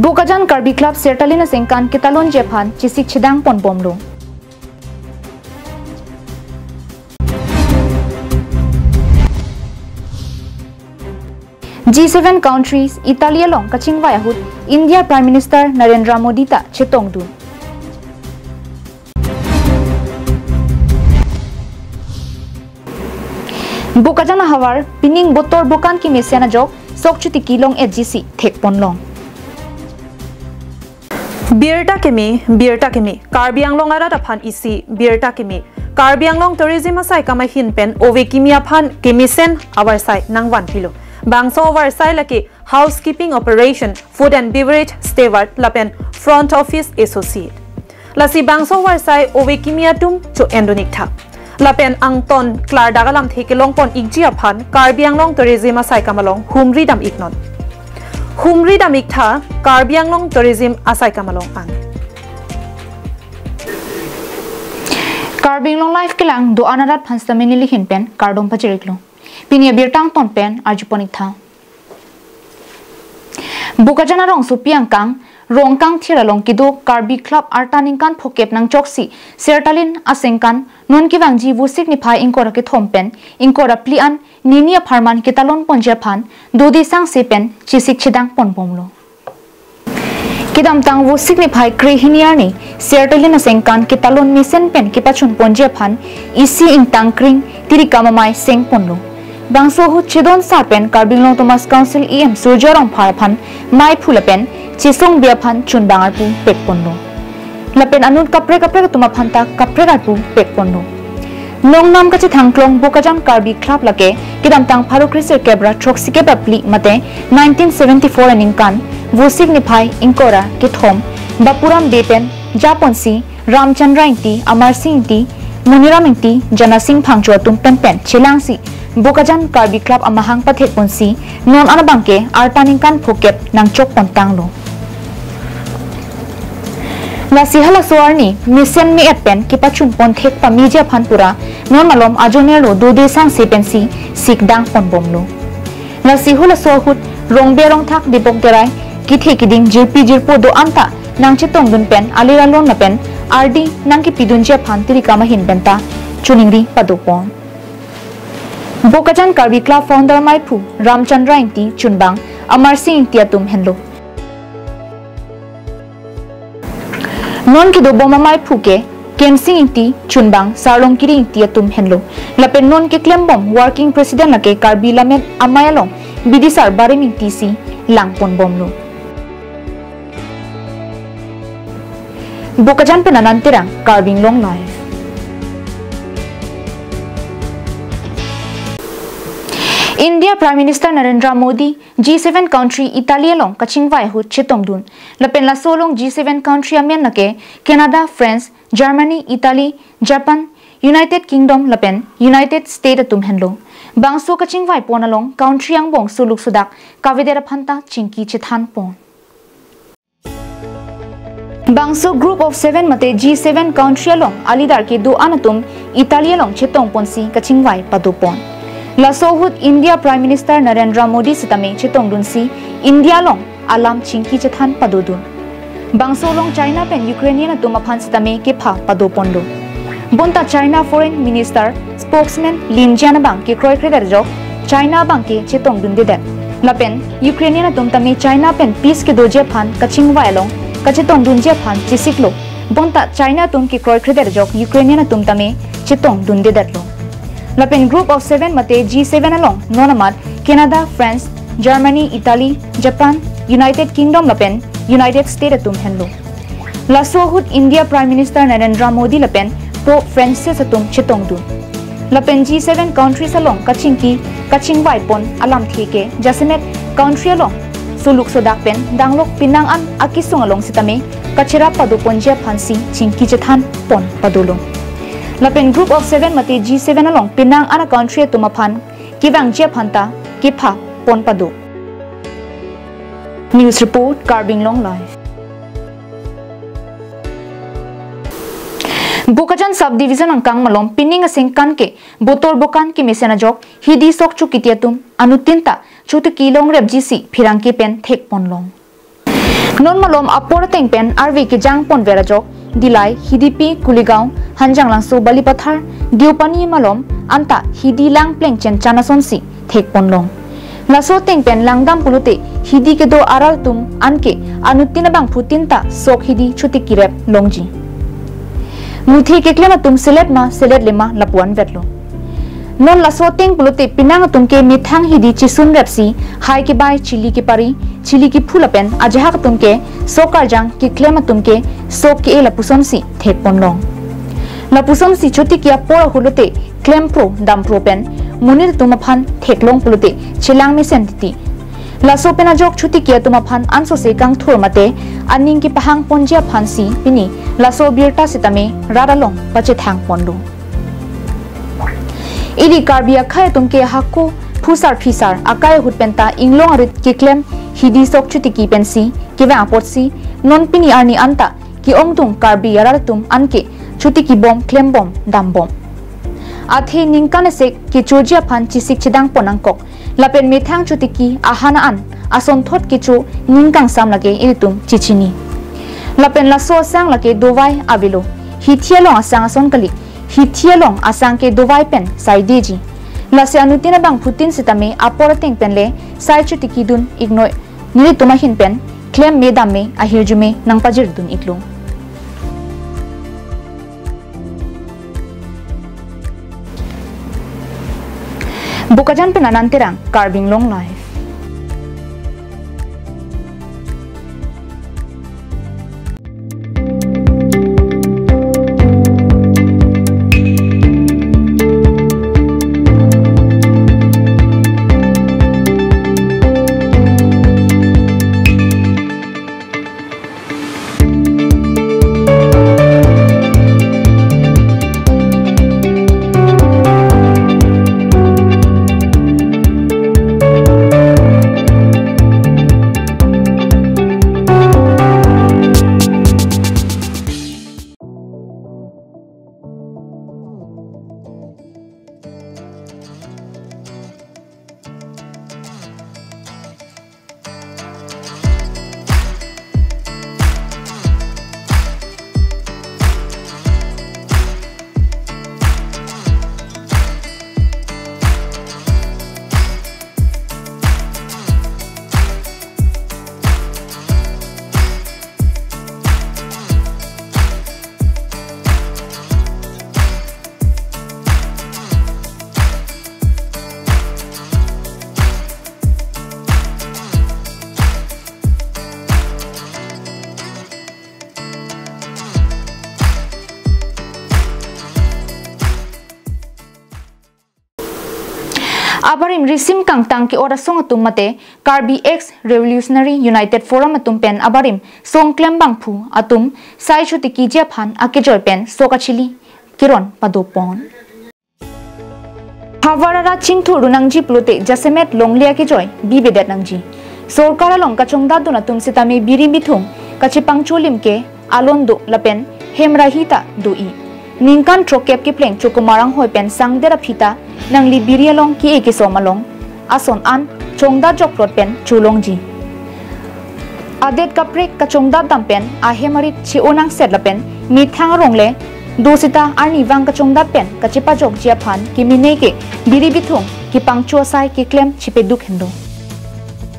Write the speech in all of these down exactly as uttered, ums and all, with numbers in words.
Bokajan Karbi Club Sertalin asengkan ketalonji aphan chesik chedang ponbomlo. G seven countries Italy along kachingvai ahut India Prime Minister Narendra Modi ta chetongdun. Bokajan ahavar pining botor bokan kemesen ajok sok chotiki long-etji si thekponlong. Birta keme, birta keme, Karbi Anglong arat aphan isi birta keme. Karbi Anglong Tourism asaikam ahin pen ove kimi aphan kemesen avarsai nangvanpilo. Bangso avarsai lake Housekeeping Operation, Food and Beverage Steward lapen Front Office Associate. Lasi bangso avarsai ove kimi atum cho-endun iktha. Lapen angton klardak alamthe kelongpon ikji aphan Karbi Anglong Tourism asaikam along humri dam iknon. Humri dam iktha Karbi Anglong Tourism asaikam along an. Karbi Anglong Live kelang do-an arat aphan sitame neli ahin pen kardom pachiriklo. Pini abirta angton pen arjupon iktha. Bokajan arongsopi angkang Rongkangthir along kedo Karbi Club arta ningkan phokep nangchoksi Sertalin asengkan non kevangji Vosik niphai ingkoi ra kethom pen ingkoi ra phli an nini apharman ketalonponji aphan dode sangse pen chesik chedang ponbomlo. Kedamtang Vosik niphai krehini arni Sertalin asengkan ketalon mesen pen kepachunponji aphan isi ingtangkring tirikam amei sengponlo. Bangso ahut chedon sar pen Karbi Anglong Autonomous Council E M Surjya Rongphar aphan meiphu lapen chesongbi aphan chunbang arpu pekponlo. Lapen anut kaprek kaprek atum aphan ta kaprek arpu pekponlo. Nongnam kachethangklong Bokajan Karbi Club lake kedamtang pharo kresirkep ra throksikep ra phli mate nineteen seventy-four aningkan Vosik niphai ingkoi ra kethom Bapuram Bey pen japonsi Ramchandra Ingti, Amarsing Ingti, Moniram Ingti, Janasing Phangcho atum penpen chelangsi Bokajan Karbi Club amahang pathekponsi non an abangke arta ningkan phokep nangchokpontanglo. Lasi halaso arni mesen me-et pen kepachunpon thek pameji aphan pura non malom ajonerlo dode sangse pensi sikdang ponbomlo. Lasi halaso ahut Rongbe Rongthak Dipok Derai kethe keding jirpi jirpo do-an ta nangchetongdun pen alir alon lapen ardi nangkepidunji aphan tirikam ahin pen ta choningri padopon. Bokajan Karbi Club founder meiphu Ramchandra Ingti chunbang Amarsing Ingti atum henlo. Non kedobom ameiphu ke Kensing Ingti chunbang Sarlongkiri Ingti atum henlo. Lapen non keklembom working president lake Karbi Lammet Amei along bidisar Barim Ingti si langponbomlo. Bokajan pen Anand Terang, Karbi Anglong Live. India Prime Minister Narendra Modi G seven country Italy along kachingvai ahut chetongdun. Lapen laso along G seven country amen lake Canada, France, Germany, Italy, Japan, United Kingdom lapen United States atum henlo. Bangso kachingvaipon along country angbong suluk sodak kavedet aphan ta chingki chethanpon. Bangso Group of Seven mate G seven country along alidar kedo-an atum Italy along chetongponsi kachingvai padopon. Laso ahut India Prime Minister Narendra Modi sitame chetongdunsi India along alam chingki chethan padodun. Bangso along China pen Ukrainian atum aphan sitame kepha padoponlo. Bonta China Foreign Minister spokesman Lin Jian abang kekroikredet ajok China abangke chetongdundedet. Lapen Ukrainian atum tame China pen peace kedoji aphan kachingvai along kachetongdunji aphan chesiklo. Bonta China atum kekroikredet ajok Ukrainian atum tame chetongdundedetlo. Lapen Group of Seven mate G seven along non amat Canada, France, Germany, Italy, Japan, United Kingdom lapen United States atum henlo. Laso ahut India Prime Minister Narendra Modi lapen Pope Francis atum chetongdun. Lapen G seven countries along kachingki kachingvaipon alamthe ke jasemet country along suluk sodak pen danglok penang an akesung along sitame kacherap padoponji aphansi chingki chethanpon padolo. Lapen Group of Seven mate G seven along penang an a country atum aphan kevangji aphan ta kepha pon pado. News report, Karbi Anglong Live. Bokajan Subdivision angkang malom pining asengkan ke botor bokan kemesen ajok hidi sok chokiti atum anuttin ta chotiki longrepji si pherangke pen thekponlong. Non malom apor ateng pen arve kejang ponver ajok, Dillai, Hidipi, Kuligaon, Hanjanglangso, Balipathar, Deopani malom anta hidi lang plengchen chan asonsi thekponlong. Laso ateng pen langdam pulote hidi kedo arat atum anke anuttin abangphutin ta sok hidi chotiki rep longji. Muthe keklem atum selet ma seletle ma lapu-an vetlo. Non laso ateng pulote penang atum ke methang hidi chisun repsi hai kebai chili kepari, chili kephu lapen ajahak atum ke sok karjang keklem atum ke sok ke-e lapusonsi thekponlong. Lapusonsi chotiki apor ahut lote klempro dampro pen monit atum aphan theklong pulote chelang mesen titi. Laso pen ajok chotiki atum aphan ansose kangthur mate aning kepahang ponji aphansi pini laso abirta sitame rat along pachethang ponlo. Ili Karbi akhei atum ke hako phusar phisar akai ahut penta inglong arit keklem hidi sok chotiki pensi kevang apotsi non pini arni anta ke-ongdung Karbi arat atum anke chotiki bom klem bom dam bom. Athe ningkan esek kechoji aphan chesik chedang pon nangkok. Lapen methang chotiki ahan an asonthot kecho ning kangsam lake ilitum chechini. Lapen laso asang lake dovai avelo. Hithi along asang ason kali. Hithi along asang ke dovai pen saideji. Lasi anuttin abangphutin sitame apor ateng pen le sai chotiki dun iknoi. Nelitum ahin pen klem me dam me ahirjume nangpajir dun iklo. Bokajan pen Anand Terang, Karbi Anglong Live. Abarim risim kangtang ke-ot asong atum mate Karbi Ex Revolutionary United Forum atum pen abarim song klem bangphu atum sai chotiki ji aphan akejoi pen sok achili keron padopon. Havar arat chingthur dun nangji pulote jasemet longle akejoi bibedet nangji. Sorkar along kachongdat dun atum sitame biri bithung kachepangcholim ke alon do lapen hem rahi ta do-i. Ningkan throkkep kepleng chokomar anghoi pen sangdet aphi ta nangli biri along ke-e kesom along ason an chongdat jokplot pen cholongji. Adet kaprek kachongdat dam pen ahem arit che-o nangset lapen methang arong le do seta arnivang kachongdat pen kachepajokji aphan kemene ke biri bithung kepangcho asai keklem chepeduk hendo.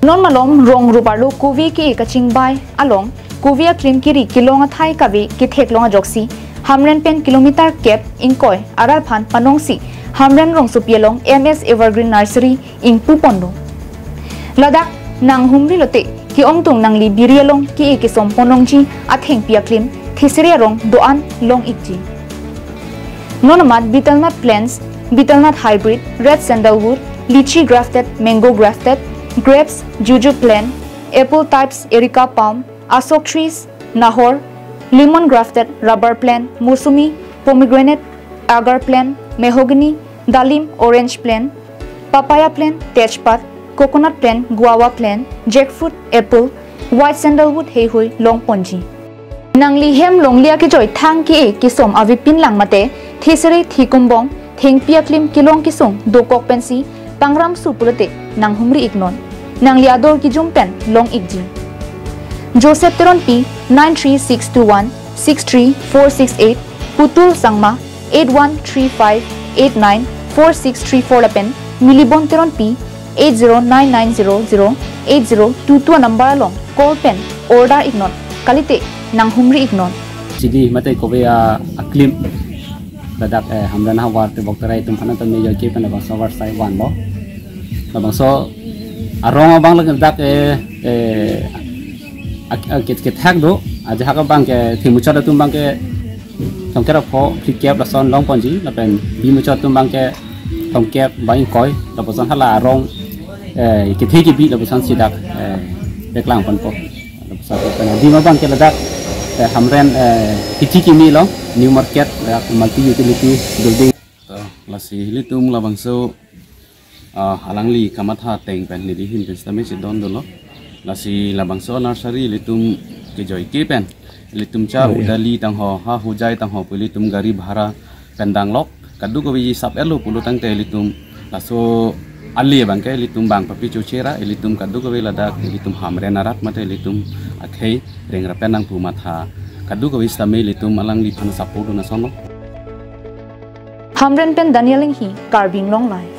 Non malom rong rup arlo kove ke-e kachingbai along kove aklim kiri kelong athai kave ketheklong ajoksi Hamren pen kilometer kep ingkoi arat aphan panongsi Hamren rongsopi along M S Evergreen Nursery ingpu ponlo. Ladak nanghumri lote ke-ongdung nangli biri along ke-e kesom ponlongji athengpi aklim thesere arong do-an long-ikji. Non amat betel nut plants, betel nut hybrid, red sandalwood, lychee grafted, mango grafted, grapes, juju plant, apple types, erica palm, asok trees, nahor, lemon grafted, rubber plant, mosumi, pomegranate, agar plant, mahogany, dalim, orange plant, papaya plant, tejpat, coconut plant, guava plant, jackfruit, apple, white sandalwood heihui long ponji. Nangli hem longle akejoi thang ke-e kesom avepin lang mate thesere thekumbong thengpi aklim kelong kesung dokok pensi pangram su pulote nanghumri iknon. Nangli ador kejum pen long-ikji. Joseph Teronpi nine three six two one six three four six eight, Putul Sangma eight one three five eight nine four six three four lapen Milibon Teronpi eight zero nine nine zero zero eight zero two two number along call pen order iknon, kalite nanghumri iknon. Sidi mate kove a, a claim ladak, eh, Hamren havar tebok terai atum aphan ta me joike pen labangso avarsai vanlo. Labangso arong abang ladak, eh, eh, ak-, ak-, kethak do, ajahak abang ke thengmuchot atum abang ke thomkep ra pho phlikep lason longponji, lapen bimuchot atum abang ke thomkep ba ingkoi, lapuson hala arong, eh, kethe kebi lapuson si dak, eh, peklangponpo. Lapuson pen adim abang ke ladak, eh, Hamren, eh, kithi kimi along, New Market, ladak multi utility building. To, lasi ilitum labangso, ah, alangli kamatha ateng pen neli ahin pen sitame chedon dolo. Lasi labangso nursery ilitum kejoike pen ilitum cha, oh, iya, Hudali tangho, ha Hojai tangho pu ilitum gari bhara pen danglok, kadokave sap-etlo pulo tangte ilitum laso ali abang ke ilitum bang papi chochera, ilitum kadokave ladak ilitum Hamren arat mate ilitum akhei rengrap pen nangpu matha, kadokave sitame ilitum alangliphan support dun asonlo. Hamren pen Daniel Inghi, Karbi Anglong Live.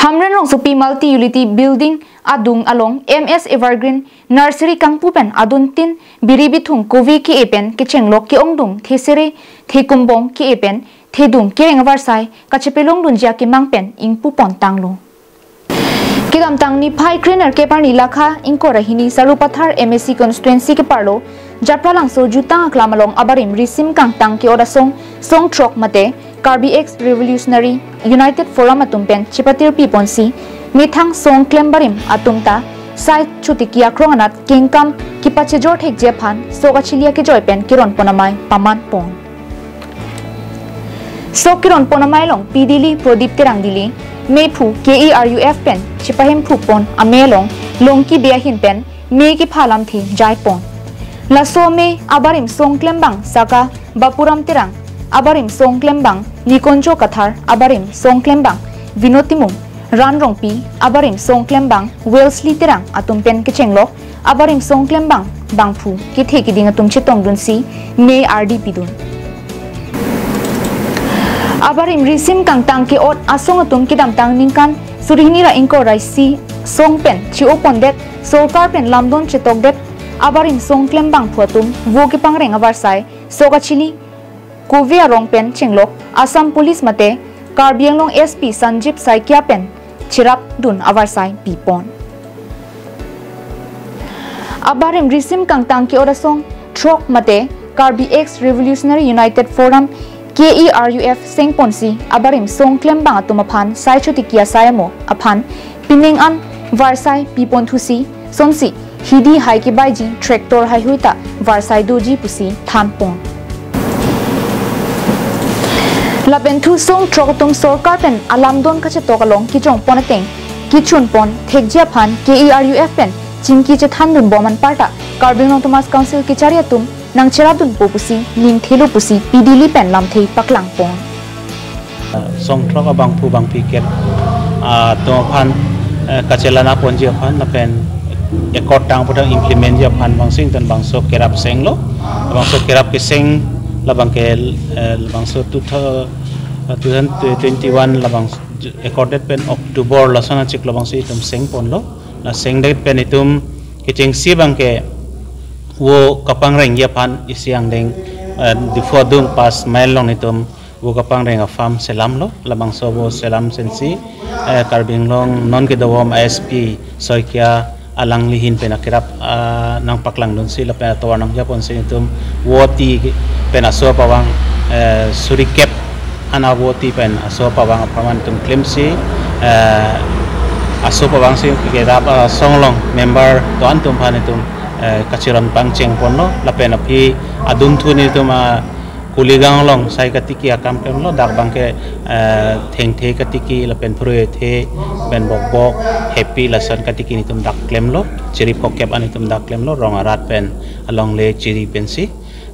Hamren Rongsopi Multi Utility Building adung along M S Evergreen Nursery kangpu pen aduntin biri bithung kove ke-e pen kechenglok ke-ongdung thesere thekumbong ke-e pen thedung kereng avarsai kachepelongdunji akemang pen ingpupon tanglo. Kedamtang niphai krenerkep arni lakha ingkoi ra hini Sarupathar M A C constituency keparlo Japralangso jutang aklam along abarim risim kangtang ke-ot asong song throk mate Karbi Ex Revolutionary United Forum atum pen chepatirpiponsi methang song klem barim atum ta sai chotiki akrong anat kengkam kepachejor thekji aphan sok achili akejoi pen keronpon amei pamanpon. Sok keronpon amei along Pi Dili, Prodip Terang Dili, mephu K E R U F pen chepahemphupon amei along Longki Bey ahin pen me kepha lamthe jaipon. Laso me abarim song klembang saka Bapuram Terang, abarim song klembang Nikonjo Kathar, abarim song klembang Vinod Timung, Ran Rongpi, abarim song klembang Wellesley Terang atum pen kechenglok abarim song klembang bangphu kethe keding atum chetongdunsi me ardi pidun. Abarim risim kangtang ke-ot asong atum kedamtang ningkan suri hini ra ingkoi ra isi song pen che-opondet, sorkar pen lamdon chetokdet abarim song klembangphu atum vo kepangreng avarsai sok achili kove arong pen chenglok Assam Police mate Karbi Anglong S P Sanjib Saikia pen cherapdun avarsai pipon. Abarim risim kangtang ke-ot asong throk mate Karbi Ex Revolutionary United Forum, K E R U F sengponsi abarim song klembang atum aphan sai chotiki asai amo aphan pining an varsai piponthusi sonsi hidi hai kebaiji tractor haihui ta varsai doji pusi thanpon. Lapen thu song throk atum sorkar pen alamdon kachetok along kejongpon ateng kechunpon thekji aphan K E R U F pen chingki chethandunbom anparta Karbi Anglong Autonomous Council kechari atum nangcherapdunpo pusi ning thelo pusi Pi Dili pen lamthe paklangpon. Song throk abangphu bangphi kep, ah, atum aphan, eh, kachelang ponji aphan lapen accord tang putang implement ji aphan bangsi ton bangso kerap senglo, bangso kerap keseng labang ke, eh, bangso two thou-, eh, two thousand twenty-one labang accorded pen October lason achiklo bangsi itum sengponlo, la sengdet pen itum kechengsi abang ke vo kapangrengji aphan isi angdeng, eh, Diphu adung pas mile along itum vo kapangreng a-farm selamlo, labangso vo selam sensi, eh, Karbi Anglong non kedovom S P Saikia alangli ahin pen akerap, ah, nangpaklangdunsi lapen atovar nangjaponsi itum voti pen aso pavang, eh, suri kep an voti pen aso pavang apharman itum klemsi, eh, aso pavangsi kerap, ah, song along member do-an atum aphan itum, eh, kachiron pangchengponlo lapen aphi adunthu nelitum, ah, Kuligang along sai katiki akam klemlo, dak abang ke, eh, thengthe katiki lapen phurui the pen bokbok hepi lason katiki nelitum dak klemlo, chiri phokep an nelitum dak klemlo, rong arat pen alongle chiri pensi.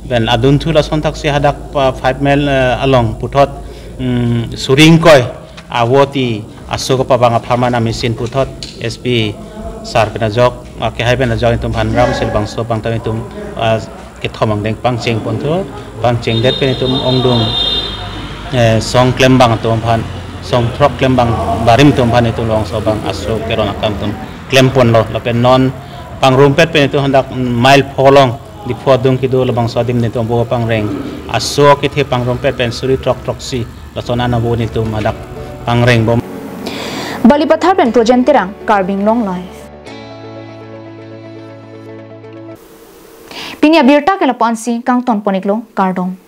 Pen adunthu lason thaksi hadak pa five mile, eh, along puthot, mm, suri ingkoi avoti Aso kepabang apharman a-machine puthot S P sir pen ajok, ah, kehai pen ajok itum aphan ram sel bangso bangta itum, ah, kethom angdeng pangcheng ponthu, pangchengdet pen itum ongdung, eh, song klembang atum aphan, song throk klembang barim atum aphan itum labangso bang aso keron akam atum klemponlo, lapen non pangrumpet pen itum hadak mile pho along Diphu adung kedo labangso adim nelitum abo pangreng. Aso kethe pangrumpet pen suri throk throksi lason an abo nelitum hadak pangrengbom. Balipathar pen Projen Terang, Karbi Anglong Live. Pini abirta ke lapu-ansi kangton pon-iklo, kardom.